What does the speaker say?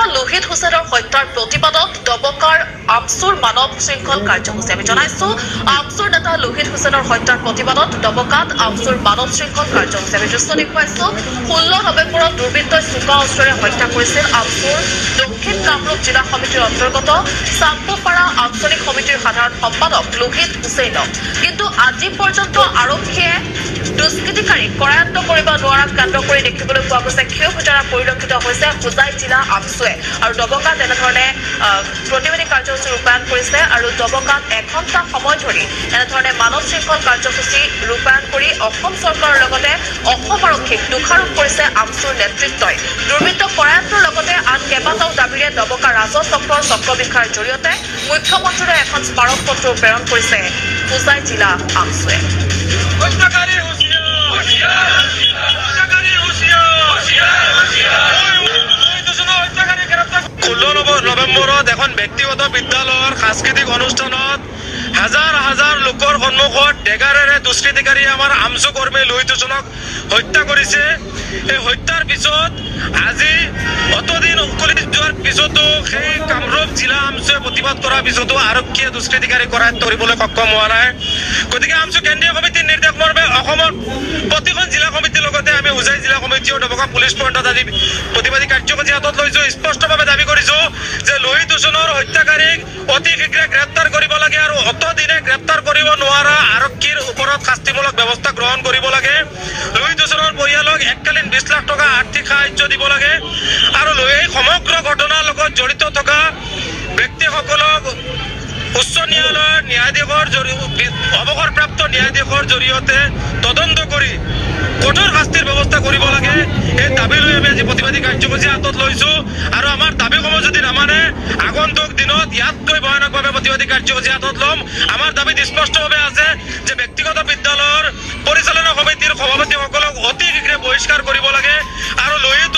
নেতা লোহিত হুছেইনৰ হত্যাৰ প্ৰতিবাদত ডবকাৰ আমছুৰ মানৱ শৃংখল কাৰ্যসূচী। আমি জনাইছো আমছুৰ নেতা লোহিত হুছেইনৰ হত্যাৰ প্ৰতিবাদত ডবকাত আমছুৰ মানৱ শৃংখল কাৰ্যসূচী। আমি দৃশ্য দেখুৱাইছো 16 নৱেম্বৰত দুৰ্বৃত্তই চোকা অস্ত্ৰেৰে হত্যা কৰিছিল আমছুৰ দক্ষিণ কামৰূপ জিলা সমিতিৰ অন্তৰ্গত চাম্পুপাৰা আঞ্চলিক সমিতিৰ সাধাৰণ সম্পাদক লোহিত হুছেইনক। কিন্তু আজি পৰ্যন্ত আৰক্ষীয়ে দুষ্কৃতিকাৰীক কৰায়ত্ব কৰিব নোৱাৰাক কেন্দ্ৰ কৰি দেখিবলৈ পোৱা গৈছে ক্ষোভ যাৰা পৰিলক্ষিত হৈছে হোজাই জিলা আমছুৱে। আৰু ডবকাত এনেধৰণে প্ৰতিবাদী কাৰ্যসূচী ৰূপায়ণ কৰিছে আৰু ডবকাত এঘণ্টা সময় ধৰি এনেধৰণে মানৱ শৃংখল কাৰ্যসূচী ৰূপায়ণ কৰি অসম চৰকাৰৰ লগতে অসম আৰক্ষীক দোষাৰোপ কৰিছে আমছুৰ নেতৃত্বই। দুৰ্বৃত্তক কৰায়ত্বৰ লগতে আন কেইবাটাও দাবীৰে ডবকা ৰাজহ চক্ৰৰ চক্ৰ বিষয়াৰ জৰিয়তে মুখ্যমন্ত্ৰীলৈ এখন স্মাৰক পত্ৰ প্ৰেৰণ কৰিছে হোজাই জিলা আমছুৱে। নৱেম্বৰত এখন ব্যক্তিগত বিদ্যালয়ৰ সাংস্কৃতিক অনুষ্ঠানত হাজাৰ হাজাৰ লোকৰ সন্মুখত ডেগাৰেৰে দুষ্কৃতিকাৰীয়ে আমাৰ আমছু কৰ্মী লোহিত হুছেইনক হত্যা কৰিছে। এই হত্যাৰ পিছত আজি অতদিন উকলি যোৱাৰ পিছতো সেই কামৰূপ জিলা আমছুৱে প্ৰতিবাদ কৰাৰ পিছতো আৰক্ষীয়ে দুষ্কৃতিকাৰী কৰায়ত্ব কৰিবলৈ সক্ষম হোৱা নাই। গতিকে আমছু কেন্দ্ৰীয় সমিতিৰ নিৰ্দেশ মৰ্মে অসমৰ প্ৰতিখন জিলা সমিতিৰ লগতে আমি হোজাই জিলা সমিতিও ডবকা পুলিচ পইণ্টত আজি প্ৰতিবাদী কাৰ্যসূচী হাতত লৈছো। স্পষ্টভাৱে দাবী কৰিছো যে লোহিত হুছেইনৰ হত্যাকাৰীক অতি শীঘ্ৰে গ্ৰেপ্তাৰ কৰিব লাগে আৰু অতদিনে গ্ৰেপ্তাৰ কৰিব নোৱাৰা আৰক্ষীৰ ওপৰত শাস্তিমূলক ব্যৱস্থা গ্ৰহণ কৰিব লাগে। লোহিত হুছেইনৰ পৰিয়ালক এককালীন 20 লাখ টকা আৰ্থিক সাহায্য দিব লাগে আৰু এই সমগ্ৰ ঘটনাৰ লগত জড়িত থকা ব্যক্তিসকলক উচ্চ ন্যায়ালয়ৰ ন্যায়াধীশৰ অৱসৰপ্ৰাপ্ত ন্যায়াধীশৰ জৰিয়তে তদন্ত কৰি কঠোৰ শাস্তিৰ ব্যৱস্থা কৰিব লাগে। এই দাবী লৈ আমি আজি প্ৰতিবাদী কাৰ্যসূচী হাতত লৈছো আৰু আমাৰ দাবীসমূহ যদি নামানে আগন্তুক দিনত ইয়াতকৈ ভয়ানকভাৱে প্ৰতিবাদী কাৰ্যসূচী হাতত ল'ম। আমাৰ দাবীত স্পষ্টভাৱে আছে যে ব্যক্তিগত বিদ্যালয়ৰ পৰিচালনা সমিতিৰ সভাপতিসকলক অতি শীঘ্ৰে বহিষ্কাৰ কৰিব লাগে আৰু লোহিত